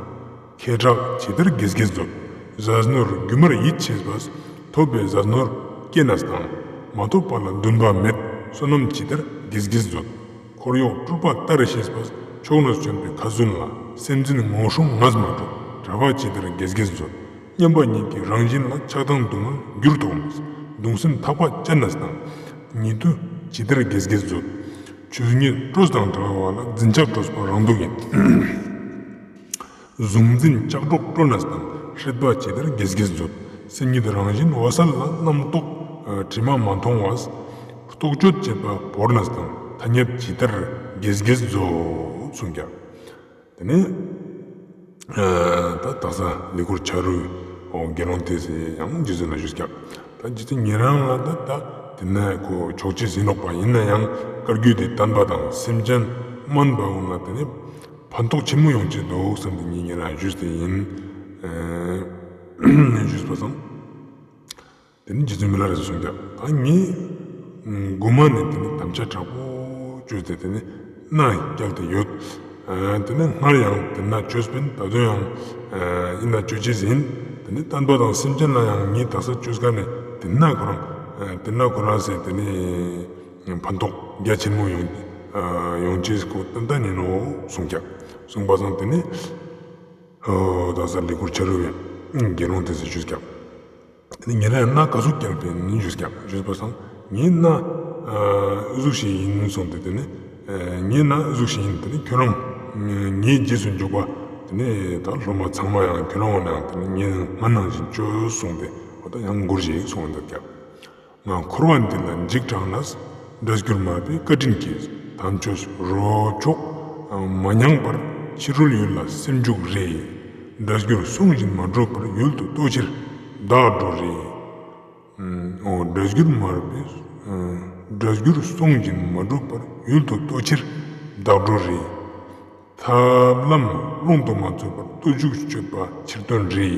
ཁྱེད་གྲགས་ཇི་ལྟར་དགེ་དགེ་མཛོད། ཟས་ནོར་སྒྱུ་མར་ཡིད་ཆེས་པས། ཐོབ་པའི་ཟས་ནོར་སྐྱེས་ནས་དང་། མ་ཐོབ་པ་ལ་འདུན་པ་མེད། བསོད་ནམས་ཇི་ལྟར་རྒྱས་རྒྱས་མཛོད། འཁོར་གཡོག་སྤྲུལ་པ་ལྟར་ཤེས་པས། ཕྱོགས་ནས་བྱོན་པའི་ཁ་ཟུམ་ལ། སེམས་ཅན་ངན་སོང་ངས་མ་གྲོལ། གྲྭ་པ་ཇི་ལྟར་རྒྱས་རྒྱས་མཛོད། མཉམ་པ་ཉིད་ཀྱི་རང་བཞིན་ལ། ཆགས་སྡང་སྡུག་བསྔལ་འགྱུར་ལྡོག་མེད། གདུང་སེམས་ཐག་པ་བཅད་ནས་དང་། ཉེ་དུ་ཇི་ལྟར་རྒྱས་རྒྱས་མཛོད། ཆོས་ཉིད་སྤྲོས་དང་བྲལ་བ་ལ། འཛིན་ཆགས་སྤྲོས་པ་རང་སྡུག་ཡིན། གཟུང་འཛིན་ལྕགས་སྒྲོག་བཀྲོལ་ནས་དང་། སྲེད་པ་ཇི་ལྟར་རྒྱས་རྒྱས་མཛོད། སེམས་ཉིད་རང་བཞིན་འོད་གསལ་ལ། རྣམ་རྟོག་དྲི་མ་མ་མཐོང་བས། རྟོག་དཔྱོད་བྱེད་པ་བོར་ནས་དང་། ཐ་སྙད་ཇི་ལྟར་རྒྱས་རྒྱས་མཛོད་གསུངས་ཀྱག། དེ་ནས་ད་དག་ས་ལི་སྐོར་ཆ་རུ་དགེ་སློང་དེས་ཡང་རྗེ་བཙུན་ལ་ཞུས་ཀྱག། ད་རྗེ་བཙུན་ཉེ་རང་ལ་ད་ད་དེ་ན་ཁོ་ཆོག་ཅེས་ཡིན་ནོག་པ། ཡིན་ན་ཡང་བཀའ་བརྒྱུད་དེ་བསྟན་པ་དང་སེམས་ཅན་དམན་པ་ཀུན་ལ་དེ་ནས་ཕན་ཐོགས་ཆེན་མོ་ཡོང་ཅེས་འདུག་བསམ་སྟེ་ངས་ཉེ་རང་ཞུས་ཏེ་ཡིན། ཞུས་པ་སང་། དེ་ནས་རྗེ་བཙུན་མི་ལ་རས་པས་གསུངས་ཀྱག། ད་ངས་མགོ་མ་ནས་དེ་ནས་དམ་བཅའ་དྲག་པོ་བཅོས་ཏེ་དེ་ནས་མནའ་བསྐྱལ་ཏེ་ཡོད། དེ་ནས་སྔར་ཡང་དེ་ན་བཅོས་པིན། ད་དུང་ཡང་ཡིན་ན་བཅོ་ཅེས་ཡིན། དེ་ནས་བསྟན་པ་དང་སེམས་ཅན་ལ་ཡང་ངས་དག་ས་བཅོས་ཁན་ནི་དེ་ན་ཁོ་རང་དེ་ན་ཁོ་རང་སེ་དེ་ནས་ཕན་ཐོགས་རྒྱ་ཆེན་མོ་ཡོང་ཡོང་ཅེས་ཁོ་ཏན་ཏན་ཡིན་ནོག་གསུངས་ཀྱག། གསུངས་པ་སང་དེ་ནས་དག་ས་ལི་སྐོར་ཆ་རུ་བའི་དགེ་སློང་དེས་ཞུས་ཀྱག། དེ་ནས་ཉེ་རང་མནའ་ག་ཟུག་བསྐྱལ་པིན་ཞུས་ཀྱག། ཞུས་པ་སང་ངའི་མནའ་འུ་ཟུག་ཞིག་ཡིན་གསུངས་ཏེ། དེ་ནས་ངའི་མནའ་འུ་ཟུག་ཞིག་ཡིན། དེ་ནས་ཁྱོད་རང་ངའི་རྗེས་སུ་འཇུག་པ་དེ་ནས་ད་སློབ་མ་ཚང་མ་ཡང་ཁྱོད་རང་ངོ་ནས་ཡང་དེ་ནས་ངའི་མནའ་ནང་བཞིན་བཅོས་གསུངས་ཏེ། འོ་ད་ཡང་མགུར་ཞིག་གསུངས་འདུག་ཀྱག། ང་འཁོར་བ་འདི་ལ་འཇིགས་སྐྲག་ནས། སྒྲ་སྒྱུར་མར་པའི་བཀའ་དྲིན་གྱིས། དམ་ཆོས་རོ་མཆོག་མ་མྱངས་པར། ཕྱི་རོལ་ཡུལ་ལ་སེམས་འཇུག་རེ། སྒྲ་སྒྱུར་གསུང་བཞིན་མ་སྒྲུབ་པར། ཡུལ་དུ་ལྟོ་ཕྱིར་བདག་འགྲོ་རེ། འོ་སྒྲ་སྒྱུར་མར་པའི་སྒྲ་སྒྱུར་གསུང་བཞིན་མ་སྒྲུབ་པར། ཡུལ་དུ་ལྟོ་ཕྱིར་བདག་འགྲོ་རེ། ཐབས་ལམ་ཀློང་དུ་མ་ཚུད་པར། ལྟོ་ཕྱུགས་སྤྱོད་པ་ཕྱིར་སྟོན་རེ།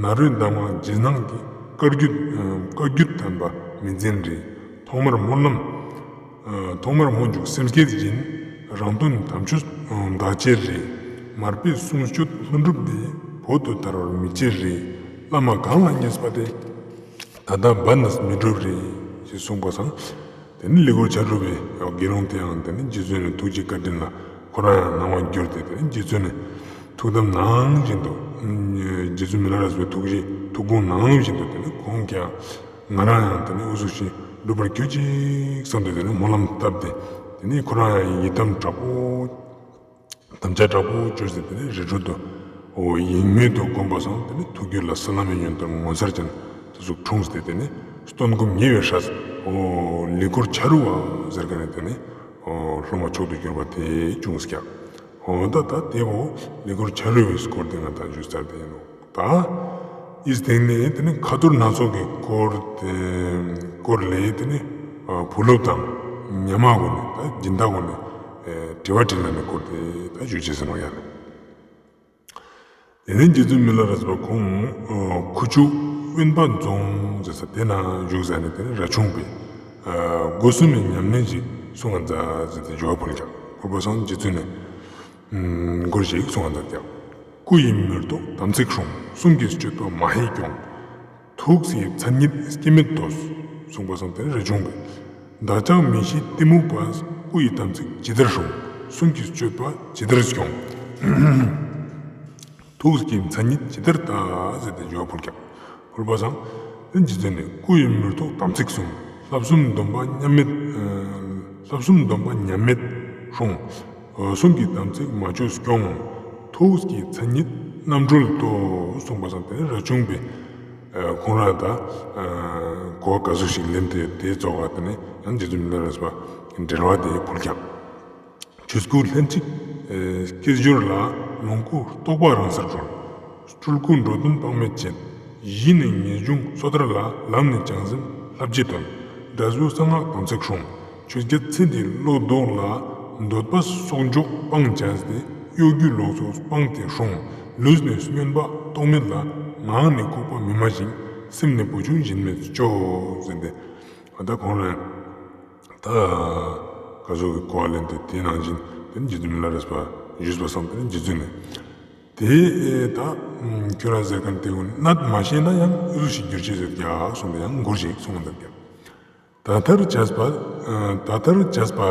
ནཱ་རོའི་གདམས་ངག་རྗེས་གནང་གི། བཀའ་བརྒྱུད་བཀའ་བརྒྱུད་བསྟན་པ་མི་འཛིན་རེ། ཐོག་མར་སྨོན་ལམ་ཐོག་མར་སྨོན་འཇུག་སེམས་བསྐྱེད་བཞིན། རང་དོན་དམ་ཆོས་བདག་བྱེད་རེ། མར་པའི་གསུང་སྤྱོད་ལྷུན་གྲུབ་འདི། བོད་དུ་དར་བར་མི་བྱེད་རེ། བླ་མ་གང་ལ་བརྙས་པ་དེ། ད་ལྟ་བར་ན་མི་འགྲུབ་རེ། ཞེས་གསུངས་པ་སང་། དེ་ནས་ལི་སྐོར་ཆ་རུ་བའི་དགེ་སློང་དེ་ཡང་དེ་ནས་རྗེ་བཙུན་ནི་ཐུགས་རྗེ་བཀའ་དྲིན་ལ་ཁོ་རང་ཡང་སྣང་བ་འགྱུར་ཏེ། དེ་ནས་རྗེ་བཙུན་ནི་ཐུགས་དམ་ནང་བཞིན་དུ། རྗེ་བཙུན་མི་ལ་རས་པའི་ཐུགས་རྗེ་ཐུགས་དགོངས་ནང་བཞིན་དུ། དེ་ནས་ཁོང་གིས་ཡང་ང་རང་ཡང་དེ་ནས་འུ་ཟུག་ཞིག་སྒྲུབ་པར་གྱུར་ཅིག་བསམ་སྟེ་དེ་ནས་སྨོན་ལམ་བཏབ་སྟེ། དེ་ནས་ཁོ་རང་ཡང་ཡི་དམ་དྲག་པོ། དམ་བཅའ་དྲག་པོ་བཅོས་ཏེ། དེ་ནས་རི་ཁྲོད་དུ་འོ་ཡིད་མངོན་དུ་བསྒོམས་པ་སང་། དེ་ནས་ཐུགས་རྒྱུད་ལ་ས་ལམ་མི་ཡོན་ཏན་ངོ་མཚར་ཅན་དེ་ཟུག་འཁྲུངས་ཏེ། དེ་ནས་སྟོན་སྒོམ་ཉེ་བའི་སྲས་འོ་ལི་སྐོར་ཆ་རུ་བ་ཟེར་མཁན་ནི་དེ་ནས་འོ་སློབ་མ་མཆོག་ཏུ་གྱུར་པ་དེ་བྱུང་ཀྱག། འོ་ད་ད་དེ་འོ་ལི་སྐོར་ཆ་རུ་བའི་སྐོར་དེ་ང་དང་ཞུས་ཚར་ཏེ་ཡིན་ནོག། ད་འི་སྟེང་ནས་དེ་ནས་ཁ་ཐོར་སྣ་ཚོགས་ཀྱི་སྐོར་དེ་སྐོར་ལས་དེ་ནས་བུ་སློབ་དང་ཉ་མ་ཀུན་ནས་ད་སྦྱིན་བདག་ཀུན་ནས་དྲི་བ་དྲིས་ལན་ནི་སྐོར་དེ་ད་ཞུ་ཅེས་ཟེར་ནོག་ཡ་ནི། དེ་ནས་རྗེ་བཙུན་མི་ལ་རས་པ་ཁོང་ཁུ་བྱུག་དབེན་པ་རྫོང་ཟེར་ས་དེ་ན་བཞུགས་ས་ནས། དེ་ནས་རས་ཆུང་པའི་སྒོ་གསུམ་གྱི་ཉམས་ལེན་ཞིག་གསུང་ང་མཛད་ཟེར་ཏེ་འཇུག་པ་ཕུལ་ཀྱག། ཕུལ་བ་སང་རྗེ་བཙུན་ནས་མགུར་ཞིག་གསུང་ང་མཛད་ཀྱག། སྐུ་ཡི་མེ་ཏོག་དམ་ཚིག་སྲུང་། གསུང་གི་སྤྱོད་པ་མ་ཧེ་སྐྱོང་། ཐུགས་ཀྱི་མཚན་ཉིད་སྐྱེ་མེད་དོ། གསུངས་པ་སང་དེ་ནས་རས་ཆུང་པས། བདག་ཅག་མི་ཤེས་གཏི་མུག་པ། སྐུ་ཡི་དམ་ཚིག་ཇི་ལྟར་སྲུང་། གསུང་གི་སྤྱོད་པ་ཇི་ལྟར་སྐྱོང་། ཐུགས་ཀྱི་མཚན་ཉིད་ཇི་ལྟར་བལྟ་ཟེར་ཏེ་འཇུག་པ་ཕུལ་ཀྱག། ཕུལ་བ་སང་དེ་ནས་རྗེ་བཙུན་ནས། སྐུ་ཡི་མེ་ཏོག་དམ་ཚིག་སྲུང་། བསླབ་གསུམ་སྡོམ་པ་ཉམས་མེད་བསླབ་གསུམ་སྡོམ་པ་ཉམས་མེད་སྲུང་། གསུང་གི་དམ་ཚིག་མ་བཅོས་སྐྱོང་། ཐུགས་ཀྱི་མཚན་ཉིད་རྣམ་གྲོལ་ལྟོས། གསུངས་པ་སང་དེ་ནས་རས་ཆུང་པས་ཁོང་རང་ད་གོ་བ་ག་ཟུག་ཞིག་ལེན་ཏེ་དེ་ཙོགས་ཀ་དེ་ནས་ཡང་རྗེ་བཙུན་མི་ལ་རས་པ་འགྲེལ་བ་དེ་ཕུལ་ཀྱག། ཆོས་སྐུ་ལྷན་ཅིག་སྐྱེས་སྦྱོར་ལ། ལོངས་སྐུ་རྟོགས་པ་རང་སར་གྲོལ། སྤྲུལ་སྐུ་འགྲོ་དོན་དཔག་མེད་ཅན། གཞི་ནི་ངེས་འབྱུང་སོ་ཐར་ལ། ལམ་ནི་བྱང་སེམས་བསླབ་བྱའི་དོན། འབྲས་བུ་གསང་སྔགས་དམ་ཚིག་སྲུང་། ཆོས་བརྒྱད་ཚེ་འདིའི་བློ་ལྡོག་ལ། འདོད་པ་གསོག་འཇོག་སྤང་བྱས་ཏེ། གཡོ་སྒྱུའི་ལོག་རྟོག་སྤངས་ཏེ་སྲུང་། ལུས་ནི་རྨོངས་པ་རྟོག་མེད་ལ། ངག་ནི་ལྐུགས་པ་མི་སྨྲ་ཞིང་། སེམས་ནི་བུ་ཆུང་གཞན་མེད་སྤྱོད། ཟེར་ཏེ་ད་ཁོང་རང་ད་ག་ཟུག་གི་གོ་བ་ལེན་ཏེ་དེ་ནང་བཞིན་དེ་ནས་རྗེ་བཙུན་མི་ལ་རས་པ་ཞུས་པ་སང་དེ་ནས་རྗེ་བཙུན་ནས། དེ་ད་ཁྱོད་རང་ཟེར་མཁན་དེ་ཀུན་ནད་མ་ཤེས་ན་ཡང་ཨི་ཟུག་ཞིག་འགྱུར་ཅེས་ཟེར་ཀྱག་གསུངས་ཏེ་ཡང་མགུར་ཞིག་གསུངས་ཏེ་ཀྱག་ད་ལྟར་བྱས་པ། ད་ལྟར་བྱས་པ་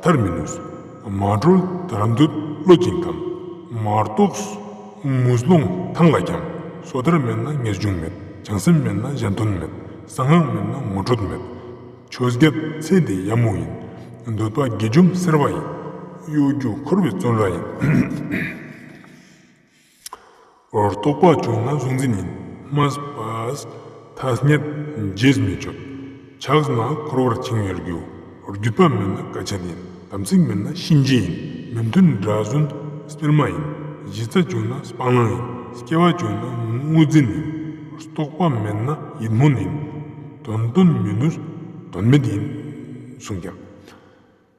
མཐར་མི་ནུས། མ་གྲོལ་དར་འདོད་བློ་ཅིག་ཐམ། མ་རྟོགས་མུན་ཀློང་ཐང་ལ་འཁྱམས། སོ་ཐར་མེད་ན་ངེས་འབྱུང་མེད། བྱང་སེམས་མེད་ན་གཞན་དོན་མེད། གསང་སྔགས་མེད་ན་ངོ་སྤྲོད་མེད། ཆོས་བརྒྱད་ཚེ་འདིའི་ཡ་མོ་ཡིན། འདོད་པ་དགེ་འཇོམས་སེར་བ་ཡིན། གཡོ་སྒྱུ་འཁོར་བའི་བཙོན་ར་ཡིན། རྟོགས་པ་བྱུང་ན་གཟུང་འཛིན་ཡིན། སྨྲས་པ་ཐ་སྙད་རྗེས་མི་གཅོད། ཆགས་ན་འཁོར་བར་འཆིང་བའི་རྒྱུ། བརྒྱུད་པ་མེད་ན་དཀའ་སྤྱད་ཡིན། དམ་ཚིག་མེད་ན་གཤིན་རྗེ་ཡིན། མི་མཐུན་དགྲ་བཟུང་སྤེལ་མ་ཡིན། གཞི་རྩ་བྱུང་ན་སྤང་བླང་ཡིན། སྐྱེ་བ་བྱུང་ན་དངོས་འཛིན་ཡིན། རྟོགས་པ་མེད་ན་ཡིད་སྨོན་ཡིན། དོན་སྟོན་མི་ནུས་དོན་མེད་ཡིན། གསུངས་ཀྱག་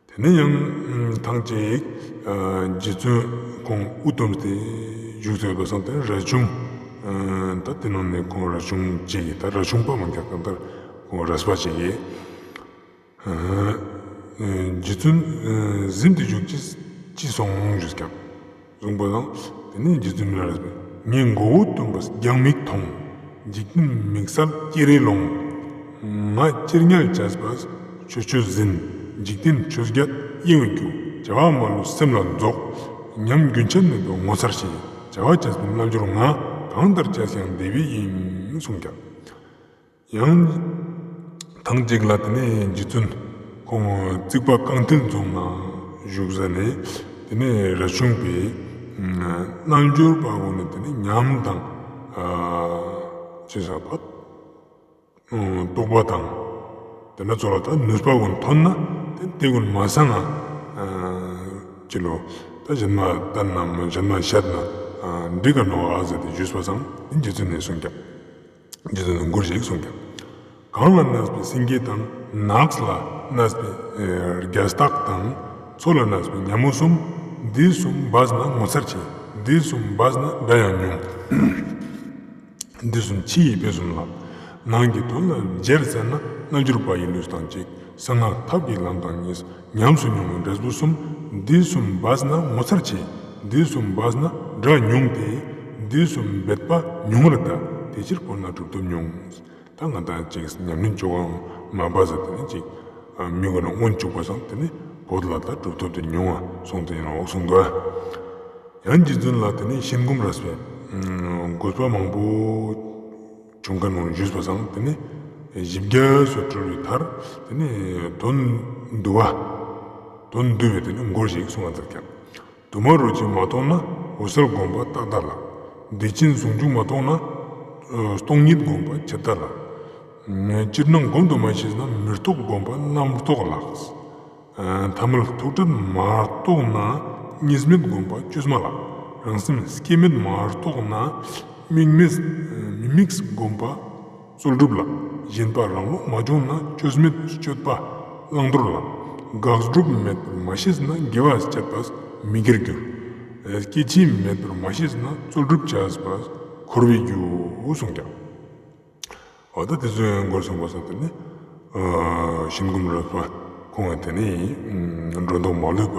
དེ་ནས་ཡང་ཐེངས་གཅིག་རྗེ་བཙུན་ཁོང་དབུ་བཏུམས་ཏེ་བཞུགས་ཏེ་ཡོད་པ་སང་དེ་རས་ཆུང་། ད་དེ་ནང་ནས་ཁོང་རས་ཆུང་གཅིག་གིས་ད་རས་ཆུང་པ་མ་ཀྱག་གང་ལྟར་ཁོང་རས་པ་གཅིག་གིས། རྗེ་བཙུན་གཟིམས་ཏེ་བཞུགས་ཅི་ཅི་སོང་ཞུས་ཀྱག་གསུངས་པ་དང་དེ་ནས་རྗེ་བཙུན་མི་ལ་རས་པས་ངས་མགོ་བོ་བཏུམས་པས་རྒྱང་མིག་མཐོང་། འཇིག་རྟེན་མིག་གསལ་ཅེ་རེ་ལོང་། ང་ཅེར་ཉལ་བྱས་པས་ཆོས་སྤྱོད་ཟིན། འཇིག་རྟེན་ཆོས་བརྒྱད་གཡེང་བའི་རྒྱུ། བྱ་བ་མ་ལུས་སེམས་ལ་རྫོགས། ཉམས་རྒྱུན་ཆད་མེད་པའི་ངོ་མཚར་ཆེ། བྱ་བ་བྱས་པའི་རྣལ་འབྱོར་ང་། གང་ལྟར་བྱས་ཀྱང་བདེ་བའི་ཡིན་གསུངས་ཀྱག་ཡང་ཐེངས་གཅིག་ལ་དེ་ནས་རྗེ་བཙུན་ཁོང་རྩིག་པ་རྐང་མཐིལ་རྫོང་ན་བཞུགས་ཟ་ནས་དེ་ནས་རས་ཆུང་པས་རྣལ་འབྱོར་པ་ཀུན་ནི་དེ་ནས་ཉམས་དང་ཅི་ཟེར་བ་རྟོགས་པ་དང་དེ་ནས་ཚོ་ལ་ད་ནུས་པ་ཀུན་ཐོན་ན་དེ་དེ་ཀུན་མ་སང་ང་ཅི་ལོ་ད་གཞན་མ་ལྟ་ན་གཞན་མ་བཤད་ན་འགྲིག་ག་ནོག་ཨ་ཟེར་ཏེ་ཞུས་པ་སང་དེ་རྗེ་བཙུན་ནས་གསུངས་ཀྱག་རྗེ་བཙུན་མགུར་ཞིག་གསུངས་ཀྱག་གངས་ལ་གནས་པའི་སེང་གེ་དང་། ནགས་ལ་གནས་པའི་རྒྱ་སྟག་དང་། མཚོ་ལ་གནས་པའི་ཉ་མོ་གསུམ། འདི་གསུམ་སྦས་ན་ངོ་མཚར་ཆེ། འདི་གསུམ་སྦས་ན་དགྲ་ཡང་ཉུང་། འདི་གསུམ་ཕྱི་ཡི་དཔེ་གསུམ་ལགས། ནང་གི་དོན་ལ་སྦྱར་ཟེར་ན་རྣལ་འབྱོར་པ་ཡི་ལུས་དང་གཅིག་གསང་སྔགས་ཐབས་ཀྱི་ལམ་དང་གཉིས། ཉམས་སུ་མྱོང་བའི་འབྲས་བུ་གསུམ། འདི་གསུམ་སྦས་ན་ངོ་མཚར་ཆེ། འདི་གསུམ་སྦས་ན་དགྲ་ཉུང་སྟེ། འདི་གསུམ་འབད་པ་ཉུང་བར་གདའ། དེ་ཕྱིར་དཔོན་ལ་གྲུབ་ཐོབ་ཉུང་། ད་ང་དང་ཅིག་ཉམས་ལེན་བཅོ་ག་མ་བ་ཟེར་དེ་ནི་ཅིག་མི་གོ་ན་སྔོན་བཅུག་པ་སང་དེ་ནི་བོད་ལ་ད་གྲུབ་ཐོབ་དེ་ཉུང་བ་སོང་དེ་ཡིན་ནོག་གསུངས་འདུག་ཡང་རྗེ་བཙུན་ལ་དེ་ནི་གཤེན་སྒོམ་རས་པས་དགོས་པ་མང་པོ་བྱུང་ཁན་ནང་ཞུས་པ་སང་དེ་ནི་བཞི་བརྒྱ་སོ་གྲོལ་བའི་མཐར་དེ་ནི་དོན་བསྡུ་བ་དོན་བསྡུ་བའི་དེ་ནི་མགུར་ཞིག་གསུང་བ་མཛད་ཀྱག་དུ་མ་རུ་ཅིག་མ་གཏོགས་ན་འོད་གསལ་སྒོམ་པ་རྟག་བདེ་ལགས། བདེ་ཆེན་ཟུང་འཇུག་མ་གཏོགས་ན་སྟོང་ཉིད་སྒོམ་པ་ཆེ་བདེ་ལགས། སྤྱིར་ན་སྒོམ་དུ་མ་ཤེས་ན་མི་རྟོག་སྒོམ་པ་རྣམ་རྟོག་ལགས། ཐ་མལ་ཐུག་བྲལ་མ་རྟོགས་ན་གཉིས་མེད་སྒོམ་པ་བཅོས་མ་ལགས། རང་སེམས་སྐྱེ་མེད་མ་རྟོགས་ན་དམིགས་མེད་མི་དམིགས་སྒོམ་པ་རྩོལ་སྒྲུབ་ལ། ཞེན་པ་རང་ལུགས་མ་བྱུང་ན་བཅོས་མེད་སྤྱོད་པ་བླང་དོར་ལ། དགག་སྒྲུབ་མེད་པར་མ་ཤེས་ན་དགེ་བ་སྤྱད་པ་མི་དགེར་འགྱུར། སྐྱེ་འཆི་མེད་པར་མ་ཤེས་ན་རྩོལ་སྒྲུབ་བྱས་པ་འཁོར་བའི་རྒྱུ་གསུངས་ཀྱག་འོ་ད་དེ་ཚོའི་མགུར་གསུངས་པ་སང་དེ་ནི་གཤེན་སྒོམ་རས་པ་ཁོང་ངི་དེ་ནི་སྒྲོ་འདོགས་མ་ལུས་པ་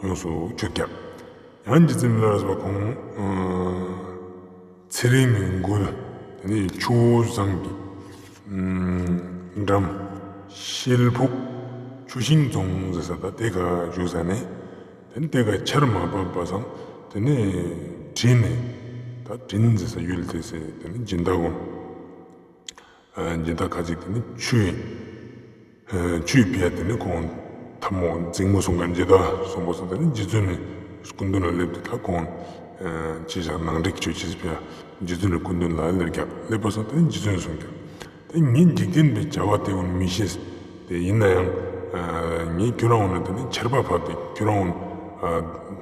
ཡོངས་སུ་ཆོད་ཀྱག་ཡང་རྗེ་བཙུན་མི་ལ་རས་པ་ཁོང་ཚེ་རིང་གི་མགུར་དེ་ནི་ཆུ་བོ་བཟང་གི་འགྲམ་ཤེལ་ཕུག་ཆུ་ཤིང་རྫོང་ཟེར་ས་ད་དེ་ག་བཞུགས་ས་ནས་དེ་ནི་དེ་ག་ཆར་མ་བབས་པ་སང་དེ་ནི་དྲིན་ནས་ད་དྲིན་ཟེར་ས་ཡུལ་དེ་སེ་དེ་ནི་སྦྱིན་བདག་ཁོང་སྦྱིན་བདག་ཁ་ཅིག་དེ་ནི་ཆུའི་ཆུའི་ཕི་ཡ་དེ་ནི་ཁོང་ཐལ་མོ་འཛིང་མོ་སོང་ཁན་རྗེ་བདག་སོང་པ་སང་དེ་ནི་རྗེ་བཙུན་ནི་སྐུ་མདུན་ལ་སླེབས་ཏེ་ད་ཁོང་ཅི་བྱ་ནང་འགྲིག་ཆོས་ཅིག་ཕི་ཡ་རྗེ་བཙུན་ནི་སྐུ་མདུན་ལ་སླེབས་ཀྱག་སླེབས་པ་སང་དེ་ནི་རྗེ་བཙུན་གསུངས་ཀྱག་དེ་ངས་འཇིག་རྟེན་པའི་བྱ་བ་དེ་ཀུན་མི་ཤེས། དེ་ཡིན་ན་ཡང་ངས་ཁྱོད་རང་ངོ་ན་དེ་ནི་ཆར་པ་ཕབ་སྟེ་ཁྱོད་རང་ངོ་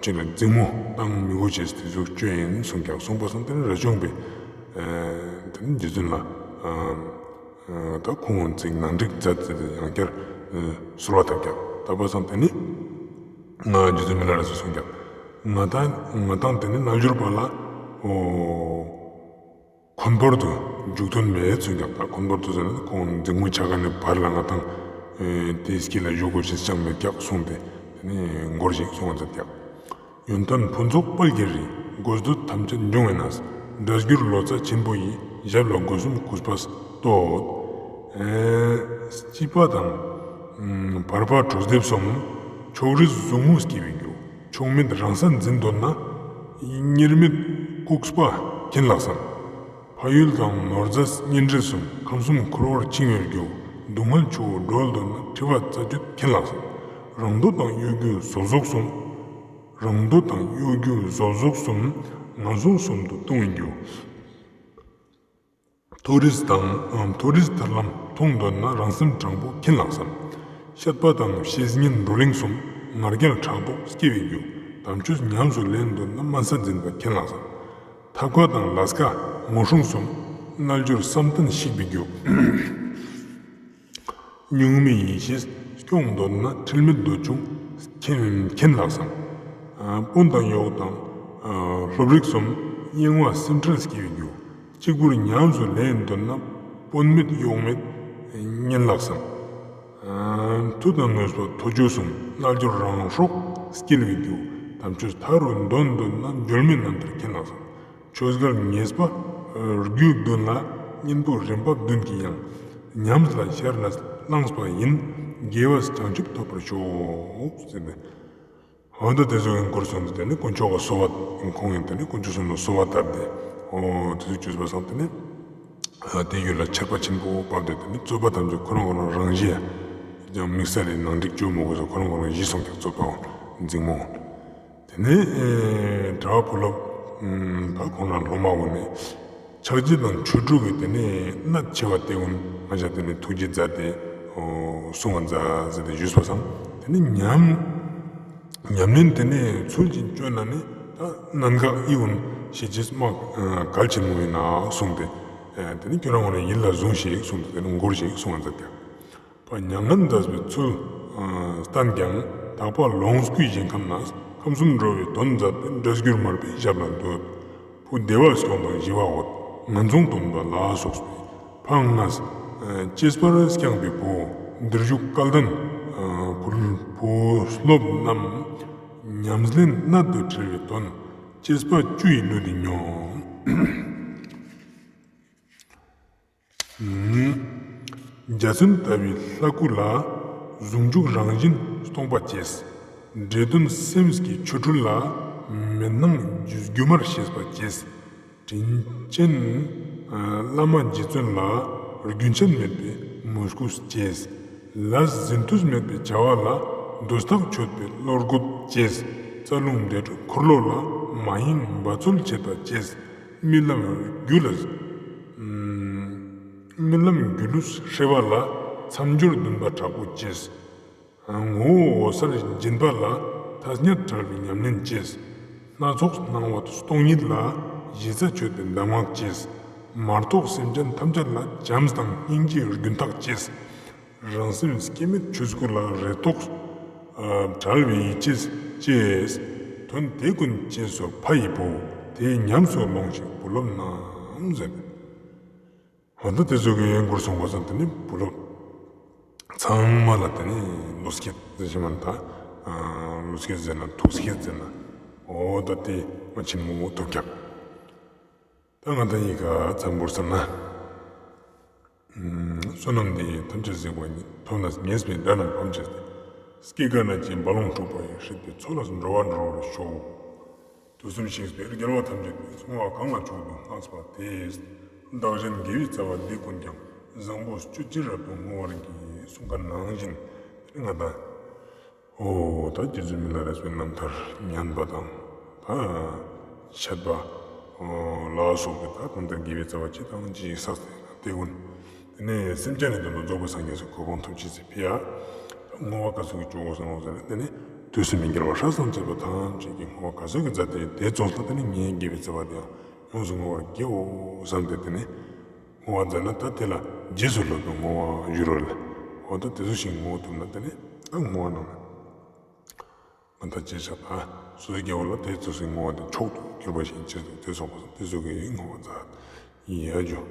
ཅིག་ལ་འཛིང་མོ་བཏང་མི་དགོས་ཅེས་དེ་ཟུག་བཅོས་ཡིན་གསུངས་ཀྱག་གསུངས་པ་སང་དེ་ནི་རས་ཆུང་པས་དེ་ནི་རྗེ་བཙུན་ལ་ད་ཁོང་ཚིག་ནང་འགྲིག་མཛད་ཟེར་ཏེ་ཡང་བསྐྱར་གསོལ་བ་བཏབ་ཀྱག་བཏབ་པ་སང་དེ་ནི་ང་རྗེ་བཙུན་མི་ལ་རས་པས་གསུངས་ཀྱག་ང་དང་ང་དང་དེ་ནི་རྣལ་འབྱོར་པ་ལ་འོ། འཁོན་པོར་དུ་འཇུག་དོན་མེད་གསུངས་ཀྱག་ད་འཁོན་པོར་དུ་ཟེར་ན་ཁོང་འཛིང་མོ་ཆ་ག་ནས་བར་ལ་ང་དང་དེའི་དཀྱིལ་ལ་བཞུགས་དགོས་ཤེས་ཅང་མེད་ཀྱག་གསུངས་ཏེ་དེ་ནས་མགུར་ཞིག་གསུང་བ་མཛད་ཀྱག་ཡོན་ཏན་ཕུན་ཚོགས་དཔལ་གྱི་རི། དགོས་འདོད་ཐམས་ཅད་འབྱུང་བའི་གནས། སྒྲ་སྒྱུར་ལོ་ཙཱ་ཆེན་པོ་ཡི། ཞབས་ལ་སྒོ་གསུམ་གུས་པས་བསྟོད། ཨེ་སྐྱིད་པ་དང་ཨམ་བར་པ་གྲོས་འདེབས་གསུམ། ཕྱོགས་རིས་ཟུག་རྔུ་སྐྱེ་བའི་རྒྱུ། ཕྱོགས་མེད་རང་སར་འཛིན་འདོད་ན། དབྱེར་མེད་ལྐུགས་པ་མཁྱེན་ལགས་སམ། ཕ་ཡུལ་དང་ནོར་རྫས་གཉེན་འབྲེལ་གསུམ། ཁམས་གསུམ་འཁོར་བར་འཆིང་བའི་རྒྱུ། སྡུག་བསྔལ་ཆུ་བོ་སྒྲོལ་འདོད་ན། འཁྲི་བ་རྩ་གཅོད་མཁྱེན་ལགས་སམ། རང་འདོད་དང་གཡོ་སྒྱུའི་ཟོལ་ཟོག་གསུམ། རང་འདོད་དང་གཡོ་སྒྱུའི་ཟོལ་ཟོག་གསུམ། ངན་སོང་གསུམ་དུ་ལྟུང་བའི་རྒྱུ། མཐོ་རིས་དང་མཐོ་རིས་ཐར་ལམ་མཐོང་འདོད་ན། རང་སེམས་དྲང་པོ་མཁྱེན་ལགས་སམ། བཤད་པ་དང་བཤེས་གཉེན་བགྲོ་གླེང་གསུམ། ང་རྒྱལ་དྲག་པོ་སྐྱེ་བའི་རྒྱུ། དམ་ཆོས་ཉམས་སུ་ལེན་འདོད་ན། དམན་ས་འཛིན་པ་མཁྱེན་ལགས་སམ། ཐབས་མཁས་དང་ལས་ཀ་ངོ་སྲུང་གསུམ། རྣལ་འབྱོར་བསམ་གཏན་བཤིག་པའི་རྒྱུ། གཉུག་མའི་ཡེ་ཤེས་སྐྱོང་འདོད་ན། འཁྲུལ་མེད་འདོད་ཆུང་མཁྱེན་མཁྱེན་ལགས་སམ། ཨ་དཔོན་དང་གཡོག་དང་ཨ་སློབ་རིགས་གསུམ། གཡེང་བ་སེམས་ཁྲལ་སྐྱེ་བའི་རྒྱུ། གཅིག་པུར་ཉམས་སུ་ལེན་འདོད་ན། དཔོན་མེད་གཡོག་མེད་ཉན་ལགས་སམ། ཨ་མཐུ་དང་ནུས་པ་མཐོ་ཆུང་གསུམ། རྣལ་འབྱོར་རང་སྲོག་སྐྱེལ་བའི་རྒྱུ། དམ་ཆོས་མཐའ་རུ་འདོན་འདོད་ན། འགྱུར་མེད་རྣམ་ཐར་མཁྱེན་ལགས་སམ། ཆོས་འགལ་ཉེས་པ་རྒྱུད་བདུན་ལ། གཉེན་པོ་རིམ་པ་བདུན་གྱི་ཡང་། ཉམས་ལ་ཤར་ལ་བླངས་པ་ཡིན། དགེ་བས་བྱང་ཆུབ་ཐོབ་པར་ཤོག་ཟེར་ཏེ། འོ་ད་དེ་ཟུག་གི་མགུར་གསུངས་ཏེ། དེ་ནེ་དཀོན་མཆོག་ག་གསོལ་བ་ཁོང་ཡིན། དེ་ནེ་དཀོན་མཆོག་གསུམ་ལ་གསོལ་བ་བཏབ་སྟེ། འོ་དེ་ཟུག་བཅོས་པ་སང་དེ་ནེ་ཨ་དེ་ཡུལ་ལ་ཆར་པ་ཆེན་པོ་བབས་ཏེ། དེ་ནེ་རྩོད་པ་ཐམས་ཅད་ཁོ་རང་ཁོ་རང་རང་བཞིན་ཡང་དམིགས་བསལ་ལས་ནང་འགྲིག་བཅོས་མི་དགོས་སོ། ཁོ་རང་ཁོ་རང་ཞི་སོང་ཀྱག་རྩོད་པ་འཛིང་མོ། དེ་ནེ་ཨེ་གྲྭ་བ་བུ་སློབ་ཨ་ད་ཁོང་རང་སློབ་མ་བོ་ནི་ཕྱག་རྗེས་དང་ཆོས་དྲུག་གི་དེ་ནེ་གནད་ཆེ་བ་དེ་ཀུན་ང་ཞ་དེ་ནེ་ཐུགས་རྗེ་མཛད་དེ་འོ་གསུང་བ་མཛད་ཟེར་ཏེ་ཞུས་པ་སང་། དེ་ནེ་ཉམས་ཉམས་ལེན་དེ་ནེ་ཚུལ་བཞིན་བཅོས་ན་ནི། ད་གནད་འགག་འི་ཀུན་ཤེས་ཅེས་མ་གལ་ཆེན་མོ་ཡིན་ན་གསུངས་ཏེ། ཨེ་དེ་ནེ་ཁྱོད་རང་ངོ་ནས་ཡིད་ལ་བཟུང་ཞིག་གསུངས་ཏེ། དེ་ནེ་མགུར་ཞིག་གསུང་བ་མཛད་ཀྱག་པ། མྱ་ངན་འདས་པའི་ཚུལ་ཨ་བསྟན་ཀྱང་། དག་པ་ལོངས་སྐུའི་ཞིང་ཁམས་ན། ཁམས་གསུམ་འགྲོ་བའི་དོན་མཛད་པའི། སྒྲ་སྒྱུར་མར་པའི་ཞབས་ལ་འདུད། བུ་བདེ་བ་སྐྱོང་དང་ཞི་བ་འོད། ངན་སོང་སྟོན་པ་ལ་སོགས་པའི། ཕ་ངས་ཨ་གཅེས་པར་བསྐྱངས་པའི་བུ། འདིར་བཞུགས་སྐལ་ལྡན་ཨ་བུ་བུ་སློབ་རྣམས། ཉམས་ལེན་གནད་དུ་དྲིལ་བའི་དོན། གཅེས་པ་བཅུ་ཡི་གླུ་འདི་སྙོམས། འཇའ་ཚོན་ལྟ་བུའི་ལྷ་སྐུ་ལ། ཟུང་འཇུག་རང་བཞིན་སྟོང་པ་གཅེས། འདྲེ་གདོན་སེམས་ཀྱི་ཆོ་འཕྲུལ་ལ། མེད་སྣང་སྒྱུ་མར་ཤེས་པ་གཅེས། དྲིན་ཅན་བླ་མ་རྗེ་བཙུན་ལ། རྒྱུན་ཆད་མེད་པའི་མོས་གུས་གཅེས། ལས་ཟིན་ཐུབ་མེད་པའི་བྱ་བ་ལ། འདོད་ཐག་ཆོད་པའི་བློ་རྒོད་གཅེས། རྩ་རླུང་བདེ་དྲོད་འཁོར་ལོ་ལ། མ་ཡེངས་འབད་རྩོལ་བྱེད་པ་གཅེས། རྨི་ལམ་རྒྱུ་ལ། རྨི་ལམ་རྒྱུ་ལུས་ཧྲིལ་བ་ལ། མཚམས་སྦྱོར་འདུན་པ་དྲག་པོ་གཅེས། ངོ་བོ་འོད་གསལ་སྦྱིན་པ་ལ། ཐ་སྙད་བྲལ་བའི་ཉམས་ལེན་གཅེས། སྣ་ཚོགས་སྣང་བ་སྟོང་ཉིད་ལ། གཞི་རྩ་ཆོད་པའི་གདམས་ངག་གཅེས། མ་རྟོགས་སེམས་ཅན་ཐམས་ཅད་ལ། བྱམས་དང་སྙིང་རྗེའི་རྒྱུན་ཐག་གཅེས། རང་སེམས་སྐྱེ་མེད་ཆོས་སྐུ་ལ། རེ་དོགས་བྲལ་བའི་ཡིད་ཆེས་གཅེས། དོན་དེ་ཀུན་གཅེས་སོ་ཕ་ཡི་བུ། དེ་ཉམས་སུ་ལོངས་ཤིག་བུ་སློབ་རྣམས་ཟེར། འོ་ད་དེ་ཟུག་གི་མགུར་གསུངས་པ་སང་དེ་ནེ་བུ་སློབ་ཚང་མ་ལ་དེ་ནེ་བློ་སྐྱེད་ཟེར་ཞིག་མ་ད་བློ་སྐྱེད་ཟེར་ན་ཐུགས་སྐྱེད་ཟེར་ན་འོ་ད་དེ་མ་ཆེན་མོ་ཐོབ་ཀྱག་ད་ང་ད་ཡི་ག་ཚང་མགུར་བསམ་ན། བསོད་ནམས་འདི་ཡིས་ཐམས་ཅད་གཟིགས་པ་ཉིད། ཐོབ་ནས་ཉེས་པའི་དགྲ་རྣམས་ཕམ་བྱས་ཏེ། སྐྱེ་རྒ་ན་འཆིའི་རྦ་ཀློང་འཁྲུགས་པ་ཡི། སྲིད་པའི་མཚོ་ལས་འགྲོ་བ་སྒྲོལ་བར་ཤོག་དུས་གསུམ་གཤེགས་པའི་རྒྱལ་བ་ཐམས་ཅད་ཀྱིས། བསྔོ་བ་གང་ལ་མཆོག་ཏུ་བསྔགས་པ་དེས། བདག་གཞན་དགེ་བའི་རྩ་བ་འདི་ཀུན་ཀྱང་། བཟང་པོ་སྤྱོད་ཕྱིར་རབ་ཏུ་བསྔོ་བར་བགྱི། གསུངས་པ་ནང་བཞིན་ང་དང་འོ་ད་རྗེ་བཙུན་མི་ལ་རས་པའི་རྣམ་ཐར་ཉན་པ་དང་ད་འཆད་པ་ལ་སོགས་པའི་ད་གང་ལྟར་དགེ་བའི་རྩ་བ་ཅི་དང་ཅི་བསགས་ཏེ་དེ་ཀུན་དེ་ནེ་སེམས་ཅན་ནི་དོན་དུ་རྫོགས་པའི་སངས་རྒྱས་སུ་གོ་འཕང་ཐོབ་ཅེས་སི་ཕི་ཡ། བསྔོ་བ་ག་ཟུག་གི་ཅོ་དགོས་ཟེར་ན་དེ་ནེ་དུས་གསུམ་མི་དགེ་བ་སྲ་སང་བཅས་པ་ཐམས་ཅད་ཀྱི་བསྔོ་བ་ག་ཟུག་གི་མཛད་དེ་དེ་རྫོགས་ལ་དེ་ནེ་ངའི་དགེ་བའི་རྩ་བ་དེ་ཡང་ཡོངས་སུ་བསྔོ་བར་བགྱིའོ་བསམ་སྟེ་དེ་ནེ་བསྔོ་བ་མཛད་ན་ད་དེ་ལ་རྗེས་སུ་སློབ་པའི་བསྔོ་བ་ཞུ་རོ་ལེ། འོ་ད་དེ་ཚོ་ཞིག་བསྔོ་ཐུབ་ན་དེ་ནེ་ད་བསྔོ་བ་ནང་ལ། མ་ད་ཅེས་བྱ་ད་སོ་སོའི་རྒྱལ་བ་ལ་དེ་ཚོ་སི་བསྔོ་བ་དེ་མཆོག་ཏུ་གྱུར་པ་ཞིག་ཅེས་དང་དེ་སོགས་པ་སོགས་དེ་ཚོ་གི་བསྔོ་བ་མཛད་ཡིན་ཡ་ཇོ།